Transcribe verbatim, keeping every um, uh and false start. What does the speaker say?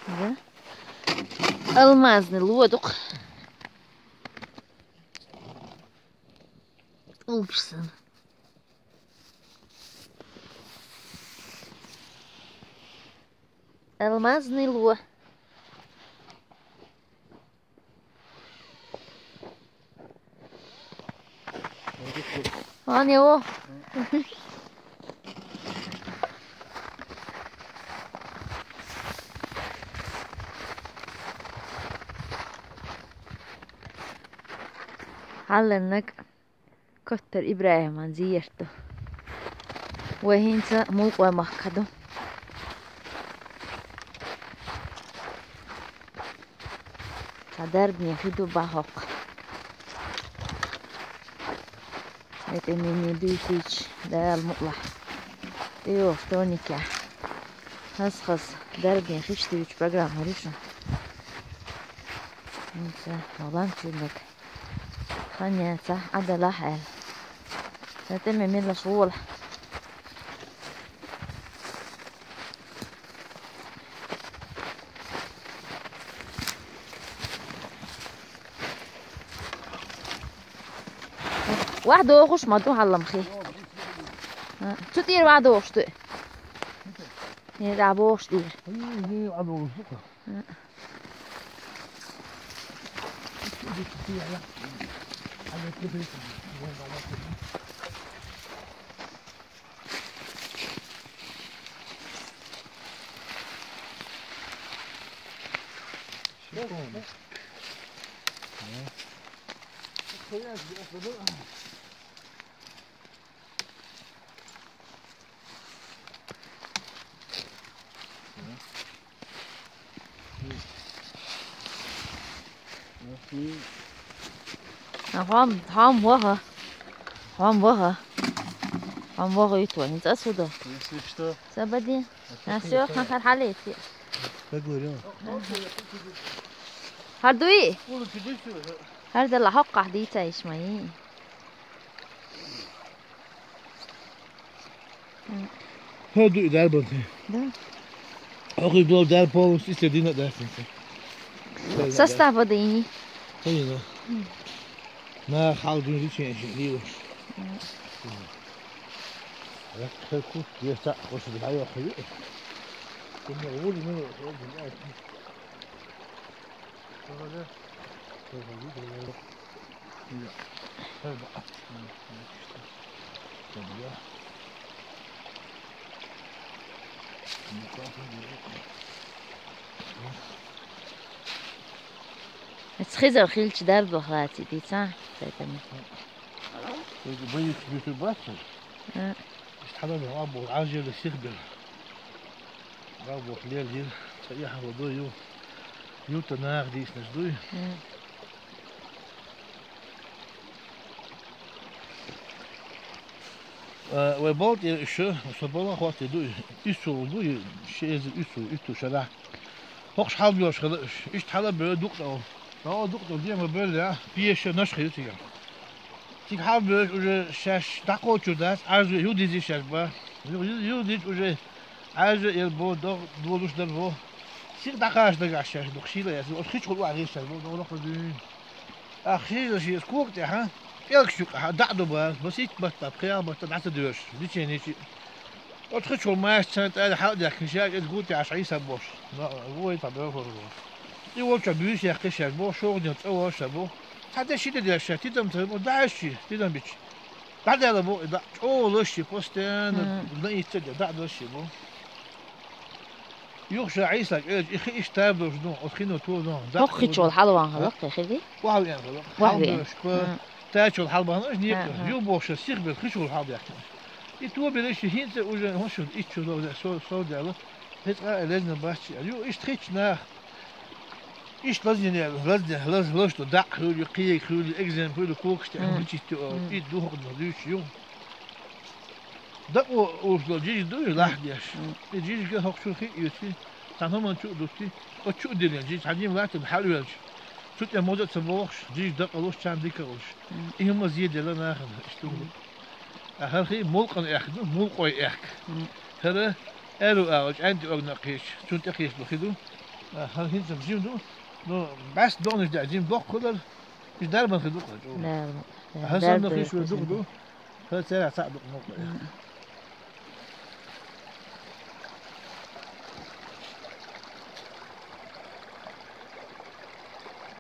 Да? Алмазный лодок. Упсан. Алмазный ло. Ан йо. Хьалланнаг Коттар ИбрахӀиман зиярт ду. Вай хӀинца Мулкъой махка ду. Цхьа дарбане хи ду бахьокх. Вай тӀе мини дуьйцийча, Дала мукълахь. ТӀейогӀу вторникехь. Хаза-хаза дарбане хиш дуьйцу программа хир ю шуна. ХӀинца валан чуьллаг. Хан яцахь, Ӏадалахь аьлла. Сан тӀе ме мелаш вола. Вахь дохуш ма ду хьаллам хи. А, цу тӀера вахь дохуш ду. Не, да, бохуш тӀера. А. Хьо-м, хьо-м ваха. Хьо-м ваха. Хьо-м ваха ю тхо, хӀинца ас хӀу ду? Если что. Сабади. А, всё, хан хар хьалийти. Как говорил? ХӀара дуй? ХӀара дала хьоккхахь дийца йиш ма йий. ХӀара ду и дарбан тхе. Да. Хьо хир долу дар полностью истер дина а дац хӀинца. Состав а дийни. Хьийна. Нах хьал дуьйна ричен шин лийош. Раккхар кут, дер цхьаъ, хӀуш дӀайоххуьйту. Кхунна гӀур мила хӀур дина. Эцхизар хилча дарба лаьций дийца, поэтому. Боюсь, биту бацу. А. Иштта хьалар боху, Ӏажала сих бер. Боху лел йира, цхьа эхь а ду ю. Юта нах дийснаш дуй. М. А, вай болу тӀера иша, со бала хӀотте дуй. Исцул дуй, ши эзар исцул, итту шарахь. ХӀокхуш хьалабоьлуш хила уьш. Иштта хьалабевлла дукъ тӀе. Дала дукъ тӀе дема бевлла, пеша наш хир цига. Цига хьалабевлла уже шаьш дӀакхочур дац, Ӏажа ю дизий шаьш ба. Ю, ю, ю дича уже Ӏажа эр бо, дог долуш дар бо. Сих дӀакхача дагахь шаьш дукха шийла яц. Оцу хи чухула ваьгӀира шаьш бо, дог лакха дуьйна. Ах, шийла ши эс кога тӀехьа, пӀелгаш юкъахьа, дӀа а ду бара, маситта батта, пхеа батта дӀа ца доьрзуш, личенечи. Оцу хи чухула маьрша царна тӀаьлла хьала а даьккхина, ша кӀезиг гу тӀехьа Ӏийса бохуш. Но, вой, цхьа бевлла бохуш. И волчохь буьйса яьккхи шаьш боху, шугӀанел цӀа волуш ша боху. Цхьа де ши де деш ша, тидам ца боху, дӀа аьшши, тидам бича. ДӀадаьлла боху, и дӀа чӀогӀа лаш ши, постоянно, мгм, лан йицца де, дӀа а даш ши боху. Юха ша Ӏийса кӀелча, и хи иштта таба долуш ду, оцу хино то ду. ХӀокху хи чухула хьалаван хӀаллакх, хи хи? Вахьа веана хӀаллакх. Вахьа веана. Хьалабоьшуш, мгм, тачул хьалабахана аша некъа. Ага. Ю бохуш, сих бер хи чухула хьалабаьхкина. И тобелаш ши хӀинца уже, хӀун шу, иччу со, со, со даьлла. Хьецкъа а лезна бац чи. Ю иштта хи чу нах. Иштта лазйина, лазйина, лаз-, лазаш ду, дакъа хуьлу, кхега хуьлу, экзем хуьлу, когаш тӀе, мгм, хӀун читти, мгм, и духарна дуьйцуш ю. Дакъо уьш долу жижиг дуй, лахь деш. Мгм. И жижиг хӀокху чуьра хи а оьций, цхьана хӀуманна чу а дутти, оцу чу а диллина жижиг, цхьа жима латтина хьала а велча. Цу тӀе моза а ца бохуш, жижиг дакъа луш, чарна дика а луш. Мгм. И хӀума зеделла нахана, иштта ду. Мгм. А хӀара хи Мулкъан аьхка ду, Мулкъой аьхка. Мгм. ХӀара аьрру агӀор, ЧӀаьнти огна а кхеча, цунна тӀе кхеча ду хи ду. ХӀара хӀинца жима ду, ну, бӀаьс догӀанаш даь жима боккха хилар, уж дарбан хи дукха чӀу. Хьасан нах иш дукха ду, хӀара церан цхьаъ дукха ма бай.